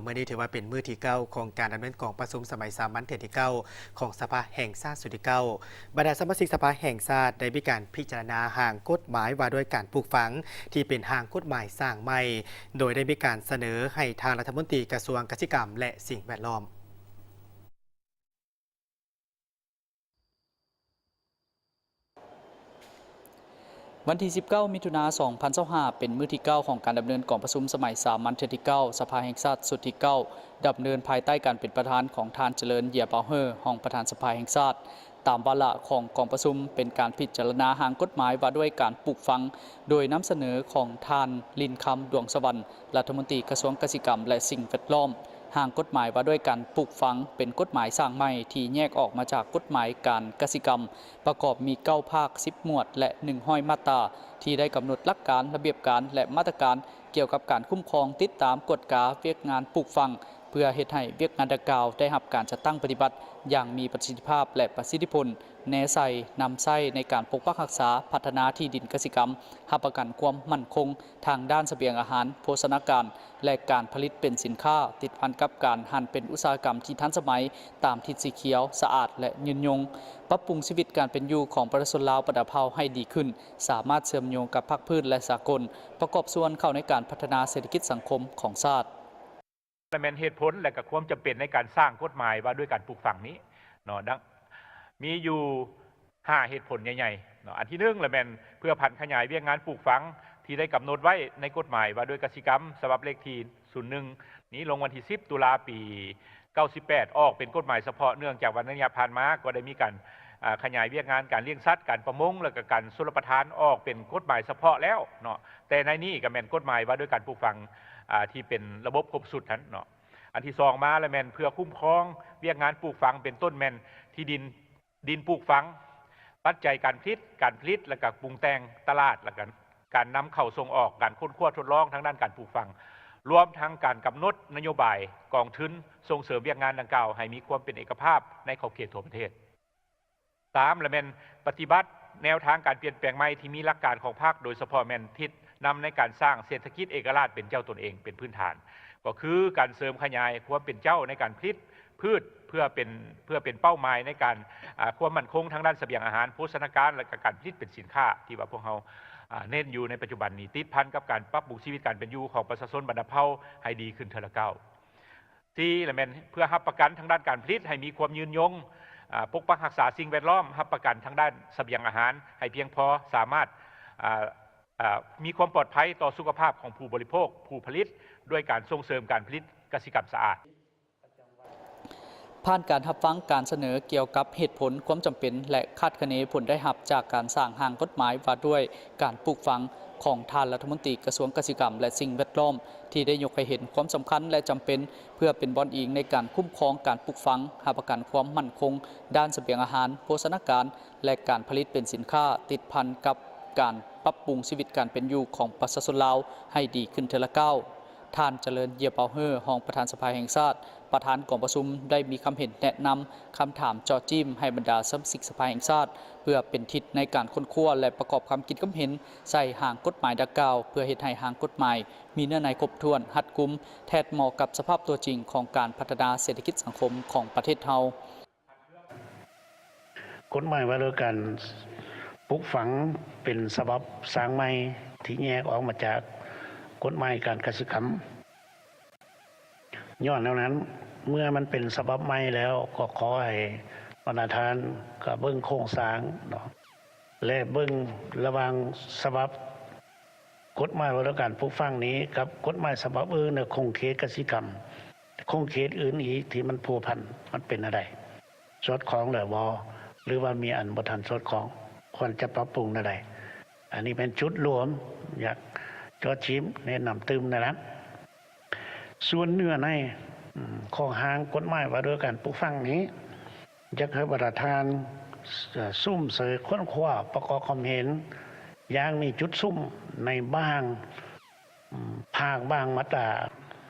ມື້ນີ້ຖືວ່າເປັນມື້ທີເກົ້າຂອງການດຳເນີນກອງປະຊຸມສະໄໝສາມັນເທື່ອທີເກົ້າຂອງສະພາແຫ່ງຊາດຊຸດທີເກົ້າ. ບັນດາສະມາຊິກສະພາແຫ່ງຊາດໄດ້ມີການພິຈາລະນາຮ່າງກົດໝາຍວ່າດ້ວຍການປູກຝັງ ທີ່ເປັນຮ່າງກົດໝາຍສ້າງໃໝ່, ໂດຍໄດ້ມີການສະເໜີໃຫ້ທ່ານລັດຖະມົນຕີກະຊວງກະສິກຳ ແລະ ສິ່ງແວດລ້ອມ. ວັນທີສິບເກົ້າ ມິຖຸນາ ສອງພັນຊາວຫ້າ ເປັນມື້ທີເກົ້າຂອງການດຳເນີນກອງປະຊຸມສະໄໝສາມັນເທື່ອທີເກົ້າ ສະພາແຫ່ງຊາດຊຸດທີເກົ້າ ດຳເນີນພາຍໃຕ້ການເປັນປະທານຂອງທ່ານ ຈະເລີນ ເຢຍເບົາເຮີ ຮອງປະທານສະພາແຫ່ງຊາດ. ຕາມວາລະຂອງກອງປະຊຸມ ເປັນການພິຈາລະນາຮ່າງກົດໝາຍວ່າດ້ວຍການປູກຝັງ ໂດຍນຳສະເໜີຂອງທ່ານ ລິນຄຳ ດວງສະຫວັນ ລັດຖະມົນຕີກະຊວງກະສິກຳ ແລະ ສິ່ງແວດລ້ອມ. ຮ່າງກົດໝາຍວ່າດ້ວຍການປູກຝັງ ເປັນກົດໝາຍສ້າງໃໝ່ທີ່ແຍກອອກມາຈາກກົດໝາຍການກະສິກຳ, ປະກອບມີເກົ້າພາກ, ສິບໝວດ ແລະ ໜຶ່ງຮ້ອຍມາດຕາ ທີ່ໄດ້ກຳນົດຫຼັກການ, ລະບຽບການ ແລະ ມາດຕະການກ່ຽວກັບການຄຸ້ມຄອງ, ຕິດຕາມ, ກວດກາວຽກງານປູກຝັງ ເພື່ອເຮັດໃຫ້ວຽກງານດັ່ງກ່າວໄດ້ຮັບການຈັດຕັ້ງປະຕິບັດຢ່າງມີປະສິດທິພາບ ແລະ ປະສິດທິຜົນ, ແນໃສ່, ນຳໃຊ້ໃນການປົກປັກຮັກສາ, ພັດທະນາທີ່ດິນກະສິກຳ, ຮັບປະກັນຄວາມໝັ້ນຄົງ ທາງດ້ານສະບຽງອາຫານ, ໂພຊະນາການ ແລະ ການຜະລິດເປັນສິນຄ້າ ຕິດພັນກັບການຫັນເປັນອຸດສາຫະກຳທີ່ທັນສະໄໝ ຕາມທິດສີຂຽວ, ສະອາດ ແລະ ຍືນຍົງ, ປັບປຸງຊີວິດການເປັນຢູ່ຂອງປະຊາຊົນລາວບັນດາເຜົ່າໃຫ້ດີຂຶ້ນ, ສາມາດເຊື່ອມໂຍງກັບພາກພື້ນ ແລະ ສາກົນ, ປະກອບສ່ວນເຂົ້າໃນການພັດທະນາເສດຖະກິດສັງຄົມຂອງຊາດ. ລະແມ່ນເຫດຜົນ ແລະ ກະຄວາມຈຳເປັນໃນການສ້າງກົດໝາຍວ່າດ້ວຍການປູກຝັງນີ້ເນາະ ດັ່ງ ມີຢູ່ຫ້າເຫດຜົນໃຫຍ່ໆເນາະ. ອັນທີໜຶ່ງລະແມ່ນເພື່ອຜັນຂະຫຍາຍວຽກງານປູກຝັງທີ່ໄດ້ກຳນົດໄວ້ໃນກົດໝາຍວ່າດ້ວຍກະສິກຳ ສະບັບເລກທີສູນໜຶ່ງນີ້ ລົງວັນທີສິບ ຕຸລາ ປີເກົ້າສິບແປດ ອອກເປັນກົດໝາຍສະເພາະ ເນື່ອງຈາກວ່າໃນໄລຍະຜ່ານມາກໍໄດ້ມີການ ອາ ຂະຫຍາຍວຽກງານການລ້ຽງສັດ, ການປະມົງ ແລະ ກະການຊົນລະປະທານອອກເປັນກົດໝາຍສະເພາະແລ້ວເນາະ, ແຕ່ໃນນີ້ກະແມ່ນກົດໝາຍວ່າດ້ວຍການປູກຝັງ ອາ ທີ່ເປັນລະບົບຄົບຊຸດຫັ້ນເນາະ. ອັນທີສອງມາລະແມ່ນເພື່ອຄຸ້ມຄອງວຽກງານປູກຝັງ ເປັນຕົ້ນແມ່ນທີ່ດິນ, ດິນປູກຝັງ, ປັດໄຈການຜະລິດ, ການຜະລິດ ແລະ ກະປຸງແຕ່ງຕະຫຼາດ ແລະ ກະການນຳເຂົ້າສົ່ງອອກ, ການຄົ້ນຄວ້າທົດລອງທາງດ້ານການປູກຝັງ, ລວມທັງການກຳນົດນະໂຍບາຍກອງທຶນສົ່ງເສີມວຽກງານດັ່ງກ່າວໃຫ້ມີຄວາມເປັນເອກະພາບໃນຂອບເຂດທົ່ວປະເທດ. ສາມລະແມ່ນປະຕິບັດແນວທາງການປ່ຽນແປງໃໝ່ທີ່ມີຫຼັກການຂອງພັກ, ໂດຍສະເພາະແມ່ນທິດນຳໃນການສ້າງເສດຖະກິດເອກະລາດເປັນເຈົ້າຕົນເອງເປັນພື້ນຖານ, ກໍຄືການເສີມຂະຫຍາຍຄວາມເປັນເຈົ້າໃນການຜະລິດພືດ ເພື່ອເປັນ, ເພື່ອເປັນເປົ້າໝາຍໃນການ, ອາ, ຄວາມໝັ້ນຄົງທາງດ້ານສະບຽງອາຫານ, ໂພຊະນາການ ແລະ ກະການຜະລິດເປັນສິນຄ້າ ທີ່ວ່າພວກເຮົາ, ອາ, ເນັ້ນຢູ່ໃນປັດຈຸບັນນີ້, ຕິດພັນກັບການປັບປຸງຊີວິດການເປັນຢູ່ຂອງປະຊາຊົນບັນດາເຜົ່າໃຫ້ດີຂຶ້ນເທື່ອລະກ້າວ. ສີ່ລະແມ່ນເພື່ອຮັບປະກັນທາງດ້ານການຜະລິດໃຫ້ມີຄວາມຍືນຍົງ, ອາ, ປົກປັກຮັກສາສິ່ງແວດລ້ອມ, ຮັບປະກັນທາງດ້ານສະບຽງອາຫານໃຫ້ພຽງພໍ, ສາມາດ, ອາ, ອາ, ມີຄວາມປອດໄພຕໍ່ສຸຂະພາບຂອງຜູ້ບໍລິໂພກ, ຜູ້ຜະລິດ, ດ້ວຍການສົ່ງເສີມການຜະລິດກະສິກຳສະອາດ. ຜ່ານການຮັບຟັງການສະເໜີກ່ຽວກັບເຫດຜົນ, ຄວາມຈຳເປັນ ແລະ ຄາດຄະເນຜົນໄດ້ຮັບຈາກການສ້າງຮ່າງກົດໝາຍວ່າດ້ວຍການປູກຝັງ ຂອງທ່ານລັດຖະມົນຕີກະຊວງກະສິກຳ ແລະ ສິ່ງແວດລ້ອມ ທີ່ໄດ້ຍົກໃຫ້ເຫັນຄວາມສຳຄັນ ແລະ ຈຳເປັນ ເພື່ອເປັນບ່ອນອີງໃນການຄຸ້ມຄອງການປູກຝັງ, ຮັບປະກັນຄວາມໝັ້ນຄົງດ້ານສະບຽງອາຫານ, ໂພຊະນາການ ແລະ ການຜະລິດເປັນສິນຄ້າ, ຕິດພັນກັບການປັບປຸງຊີວິດການເປັນຢູ່ຂອງປະຊາຊົນລາວໃຫ້ດີຂຶ້ນເທື່ອລະກ້າວ. ທ່ານ ຈະເລີນ ເຢຍເປົາເຮີ ຮອງປະທານສະພາແຫ່ງຊາດ, ປະທານກອງປະຊຸມ ໄດ້ມີຄຳເຫັນແນະນຳ, ຄຳຖາມເຈາະຈີ້ມໃຫ້ບັນດາສະມາຊິກສະພາແຫ່ງຊາດ ເພື່ອເປັນທິດໃນການຄົ້ນຄວ້າ ແລະ ປະກອບຄຳຄິດຄຳເຫັນໃສ່ຮ່າງກົດໝາຍດັ່ງກ່າວ, ເພື່ອເຮັດໃຫ້ຮ່າງກົດໝາຍມີເນື້ອໃນຄົບຖ້ວນ, ຮັດກຸມ, ແທດເໝາະກັບສະພາບຕົວຈິງຂອງການພັດທະນາເສດຖະກິດສັງຄົມຂອງປະເທດເຮົາ. ກົດໝາຍວ່າດ້ວຍການປູກຝັງເປັນສະບັບສ້າງໃໝ່ທີ່ແຍກອອກມາຈາກກົດໝາຍການກະສິກຳ. ຍ້ອນແນວນັ້ນ, ເມື່ອມັນເປັນສະບັບໃໝ່ແລ້ວ, ກໍຂໍໃຫ້ບັນດາທ່ານກໍເບິ່ງໂຄງສ້າງເນາະ ແລະ ເບິ່ງລະຫວ່າງສະບັບກົດໝາຍວ່າດ້ວຍການປູກຝັງນີ້ ກັບກົດໝາຍສະບັບອື່ນໃນຂົງເຂດກະສິກຳ, ຂົງເຂດອື່ນອີກທີ່ມັນພົວພັນ, ມັນເປັນແນວໃດ? ສອດຄ່ອງແລ້ວບໍ່ ຫຼືວ່າມີອັນບໍ່ທັນສອດຄ່ອງ? ຄວນຈະປັບປຸງແນວໃດ? ອັນນີ້ແມ່ນຈຸດລວມ, ຢາກເຈາະຈີ້ມແນະນຳຕື່ມນັ້ນລະ. ສ່ວນເນື້ອໃນ, ອືມ, ຂອງຮ່າງກົດໝາຍວ່າດ້ວຍການປູກຝັງນີ້, ຢາກໃຫ້ບັນດາທ່ານ, ເອີ່, ສຸມເສີຄົ້ນຄວ້າປະກອບຄວາມເຫັນຢ່າງມີຈຸດສຸມໃນບາງ, ອືມ, ພາກບາງມາດຕາ.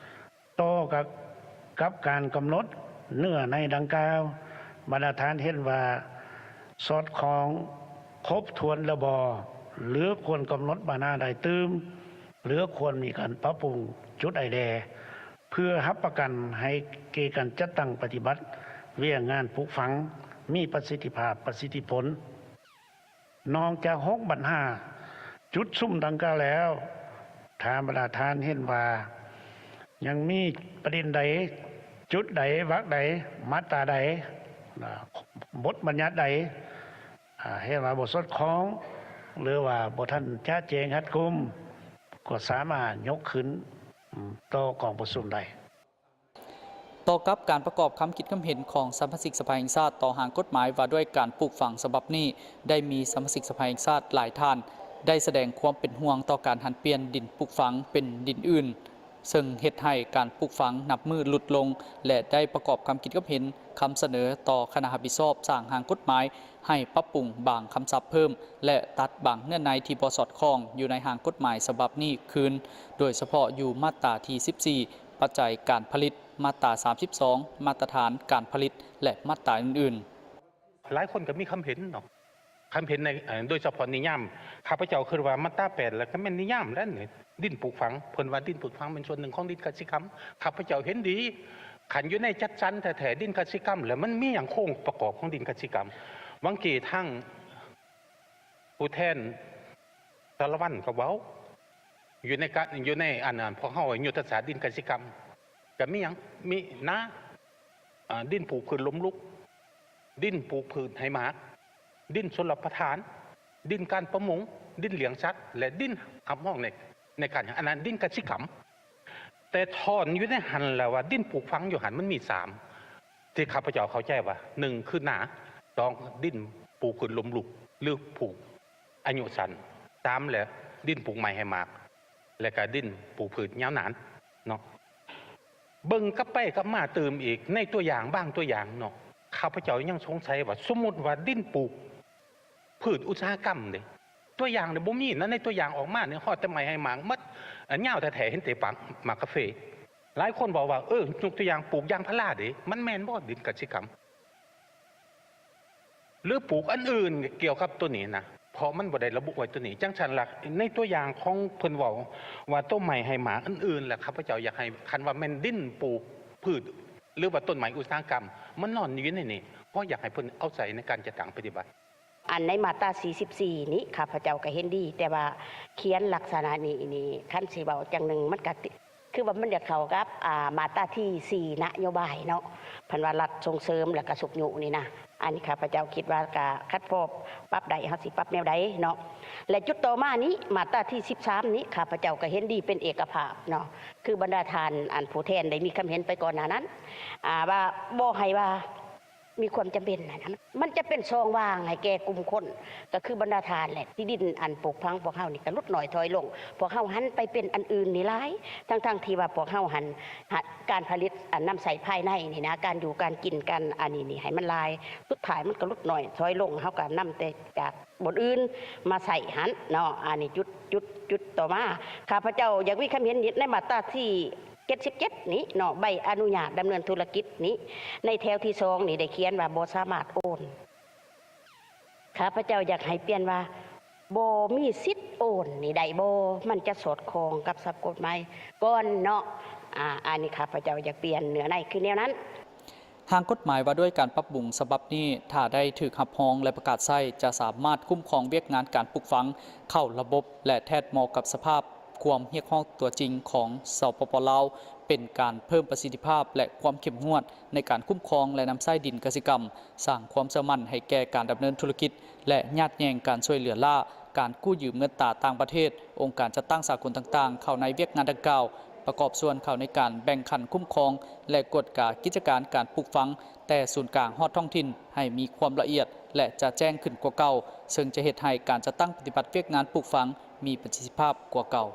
ຕໍ່ກັບ, ກັບການກຳນົດເນື້ອໃນດັ່ງກ່າວ, ບັນດາທ່ານເຫັນວ່າສອດຄ່ອງຄົບຖ້ວນແລ້ວບໍ່ ຫຼື ຄວນກຳນົດບັນຫາໃດຕື່ມ ຫຼື ຄວນມີການປັບປຸງຈຸດໃດແດ່ ເ ເພື່ອຮັບປະກັນໃຫ້ແກ່ການຈັດຕັ້ງປະຕິບັດວຽກງານປູກຝັງມີປະສິດທິພາບ, ປະສິດທິຜົນ. ນອກຈາກຫົກບັນຫາຈຸດສຸມດັ່ງກ່າວແລ້ວ, ຖ້າບັນດາທ່ານເຫັນວ່າຍັງມີປະເດັນໃດ, ຈຸດໃດ, ວັກໃດ, ມາດຕາໃດ, ບົດບັນຍັດໃດ ອາ ເຫັນວ່າບໍ່ສອດຄ່ອງ ຫຼືວ່າບໍ່ທັນຈະແຈ້ງຮັດກຸມ ກໍສາມາດຍົກຂຶ້ນ ອືມ ຕໍ່ກອງປະຊຸມໄດ້. ຕໍ່ກັບການປະກອບຄຳຄິດຄຳເຫັນຂອງສະມາຊິກສະພາແຫ່ງຊາດຕໍ່ຮ່າງກົດໝາຍວ່າດ້ວຍການປູກຝັງສະບັບນີ້, ໄດ້ມີສະມາຊິກສະພາແຫ່ງຊາດຫຼາຍທ່ານໄດ້ສະແດງຄວາມເປັນຫ່ວງຕໍ່ການຫັນປ່ຽນດິນປູກຝັງເປັນດິນອື່ນ, ເຊິ່ງເຮັດໃຫ້ການປູກຝັງນັບມື້ຫຼຸດລົງ ແລະ ໄດ້ປະກອບຄຳຄິດຄຳເຫັນ, ຄຳສະເໜີຕໍ່ຄະນະຮັບຜິດຊອບສ້າງຮ່າງກົດໝາຍ ໃຫ້ປັບປຸງບາງຄຳສັບເພີ່ມ ແລະ ຕັດບາງເງື່ອນໄຂທີ່ບໍ່ສອດຄ່ອງຢູ່ໃນຮ່າງກົດໝາຍສະບັບນີ້ຄືນ, ໂດຍສະເພາະຢູ່ມາດຕາທີສິບສີ່ ປັດໄຈການຜະລິດ, ມາດຕາສາມສິບສອງ ມາດຕະຖານການຜະລິດ ແລະ ມາດຕາອື່ນໆ. ຫຼາຍຄົນກໍມີຄຳເຫັນເນາະ, ຄຳເຫັນໃນ ເອີ ໂດຍສະເພາະນິຍາມ, ຂ້າພະເຈົ້າຄິດວ່າມາດຕາແປດ ແລ້ວກໍແມ່ນນິຍາມແລ້ວນີ້ ດິນປູກຝັງ, ເພິ່ນວ່າດິນປູກຝັງເປັນສ່ວນໜຶ່ງຂອງດິນກະສິກຳ, ຂ້າພະເຈົ້າເຫັນດີ. ຄັນຢູ່ໃນຈັດສັນແທ້ໆ ດິນກະສິກຳ ແລ້ວມັນມີຫຍັງໂຄງປະກອບຂອງດິນກະສິກຳ? ຫວ່າງກີ້ທາງຜູ້ແທນສາລະວັນກໍເວົ້າ ຢູ່ໃນການ ຢູ່ໃນອັນນັ້ນ ພວກເຮົາຍຸດທະສາດດິນກະສິກຳ ກໍມີຫຍັງ? ມີນາ, ອາ, ດິນປູກພືດລົ້ມລຸກ, ດິນປູກພືດໃຫ້ໝາກ, ດິນຊົນລະປະທານ, ດິນການປະມົງ, ດິນລ້ຽງສັດ ແລະ ດິນຮັບຮອງໃນ, ໃນການ ອັນນັ້ນດິນກະສິກຳ. ແຕ່ທ່ອນຢູ່ໃນຫັ້ນແລ້ວວ່າດິນປູກຝັງຢູ່ຫັ້ນມັນມີສາມ ທີ່ຂ້າພະເຈົ້າເຂົ້າໃຈວ່າ ໜຶ່ງ ຄືນາ, ສອງ ດິນປູກພືດລົ້ມລຸກ ຫຼື ປູກອາຍຸສັ້ນ, ສາມ ແລະ ດິນປູກໄມ້ໃຫ້ໝາກ ແລະກະດິນປູກພືດຍາວນານເນາະ. ເບິ່ງກັບໄປກັບມາຕື່ມອີກ ໃນຕົວຢ່າງ ບາງຕົວຢ່າງເນາະ, ຂ້າພະເຈົ້າຍັງສົງໄສວ່າ ສົມມຸດວ່າດິນປູກພືດອຸດສາຫະກຳເດ ຕົວຢ່າງນີ້ບໍ່ມີນະ, ໃນຕົວຢ່າງອອກມານີ້ຮອດແຕ່ໄມ້ໃຫ້ໝາກໝົດ, ຍາວແທ້ໆ ເຫັນແຕ່ໝາກ, ໝາກກາເຟ. ຫຼາຍຄົນເວົ້າວ່າ ເອີ ຍົກຕົວຢ່າງປູກຢາງພາລາເດ ມັນແມ່ນບໍ່ດິນກະສິກຳ? ຫຼືປູກອັນອື່ນກ່ຽວກັບໂຕນີ້ນະ, ເພາະມັນບໍ່ໄດ້ລະບຸໄວ້ໂຕນີ້. ຈັ່ງຊັ້ນລະ ໃນຕົວຢ່າງຂອງເພິ່ນເວົ້າວ່າໂຕໄມ້ໃຫ້ໝາກອັນອື່ນລະ, ຂ້າພະເຈົ້າຢາກໃຫ້ ຄັນວ່າແມ່ນດິນປູກພືດ ຫຼືວ່າຕົ້ນໄມ້ອຸດສາຫະກຳ ມັນນອນຢູ່ໃນນີ້, ເພາະຢາກໃຫ້ເພິ່ນເອົາໃສ່ໃນການຈັດຕັ້ງປະຕິບັດ. ອັນໃນມາດຕາສີ່ສິບສີ່ນີ້ ຂ້າພະເຈົ້າກໍເຫັນດີ, ແຕ່ວ່າຂຽນລັກສະນະນີ້ ນີ້ ຄັນຊິເວົ້າຈັ່ງໜຶ່ງ ມັນກໍ ຄືວ່າມັນຈະເຂົ້າກັບ ອາ ມາດຕາທີສີ່ນະໂຍບາຍເນາະ, ເພິ່ນວ່າລັດສົ່ງເສີມ ແລ້ວກໍຊຸກຍູ້ນີ້ນະ. ອັນນີ້ຂ້າພະເຈົ້າຄິດວ່າກໍຄັນພໍປັບໄດ້ ເຮົາຊິປັບແນວໃດເນາະ. ແລະ ຈຸດຕໍ່ມານີ້ ມາດຕາທີສິບສາມນີ້ ຂ້າພະເຈົ້າກໍເຫັນດີເປັນເອກະພາບເນາະ, ຄືບັນດາທ່ານ ອັນຜູ້ແທນໄດ້ມີຄຳເຫັນໄປກ່ອນໜ້ານັ້ນ ອາ ວ່າບໍ່ໃຫ້ວ່າ ມີຄວາມຈຳເປັນຫັ້ນນະ, ມັນຈະເປັນຊ່ອງວ່າງໃຫ້ແກ່ກຸ່ມຄົນ ກໍຄືບັນດາທ່ານແຫຼະ. ທີ່ດິນອັນປູກຝັງພວກເຮົານີ້ກໍຫຼຸດໜ້ອຍຖອຍລົງ, ພວກເຮົາຫັນໄປເປັນອັນອື່ນນີ້ຫຼາຍ, ທັງໆທີ່ວ່າພວກເຮົາຫັ້ນ ການຜະລິດອັນນຳໃຊ້ພາຍໃນນີ້ນະ, ການຢູ່ການກິນ ການອັນນີ້ນີ້ໃຫ້ມັນຫຼາຍ, ສຸດທ້າຍມັນກໍຫຼຸດໜ້ອຍຖອຍລົງ, ເຮົາກໍນຳແຕ່ຈາກບ່ອນອື່ນມາໃຊ້ຫັ້ນເນາະ. ອັນນີ້ຈຸດ, ຈຸດ, ຈຸດຕໍ່ມາ ຂ້າພະເຈົ້າຢາກມີຄຳເຫັນໃນມາດຕາທີ່ ເຈັດສິບເຈັດນີ້ເນາະ, ໃບອະນຸຍາດດຳເນີນທຸລະກິດນີ້ ໃນແຖວທີສອງນີ້ໄດ້ຂຽນວ່າບໍ່ສາມາດໂອນ. ຂ້າພະເຈົ້າຢາກໃຫ້ປ່ຽນວ່າ ບໍ່ມີສິດໂອນນີ້ໄດ້ບໍ່? ມັນຈະສອດຄ່ອງກັບສັບກົດໝາຍກ່ອນເນາະ. ອາ, ອັນນີ້ຂ້າພະເຈົ້າຢາກປ່ຽນເນື້ອໃນຄືແນວນັ້ນ. ຮ່າງກົດໝາຍວ່າດ້ວຍການປັບປຸງສະບັບນີ້ ຖ້າໄດ້ຖືກຮັບຮອງ ແລະ ປະກາດໃຊ້ ຈະສາມາດຄຸ້ມຄອງວຽກງານການປູກຝັງເຂົ້າລະບົບ ແລະ ແທດເໝາະກັບສະພາບຄວາມຮຽກຮ້ອງຕົວຈິງຂອງ ສປປ ລາວ, ເປັນການເພີ່ມປະສິດທິພາບ ແລະ ຄວາມເຂັ້ມງວດໃນການຄຸ້ມຄອງ ແລະ ນຳໃຊ້ດິນກະສິກຳ, ສ້າງຄວາມເຊື່ອໝັ້ນໃຫ້ແກ່ການດຳເນີນທຸລະກິດ ແລະ ຍາດແຍ່ງການຊ່ວຍເຫຼືອລ້າ, ການກູ້ຢືມເງິນຕາຕ່າງປະເທດ, ອົງການຈັດຕັ້ງສາກົນຕ່າງໆ ເຂົ້າໃນວຽກງານດັ່ງກ່າວ, ປະກອບສ່ວນເຂົ້າໃນການແບ່ງຂັ້ນຄຸ້ມຄອງ ແລະ ກວດກາກິດຈະການການປູກຝັງ ແຕ່ສູນກາງຮອດທ້ອງຖິ່ນໃຫ້ມີຄວາມລະອຽດ ແລະ ຈະແຈ້ງຂຶ້ນກວ່າເກົ່າ, ເຊິ່ງຈະເຮັດໃຫ້ການຈັດຕັ້ງປະຕິບັດວຽກງານປູກຝັງມີປະສິດທິພາບກວ່າເກົ່າ.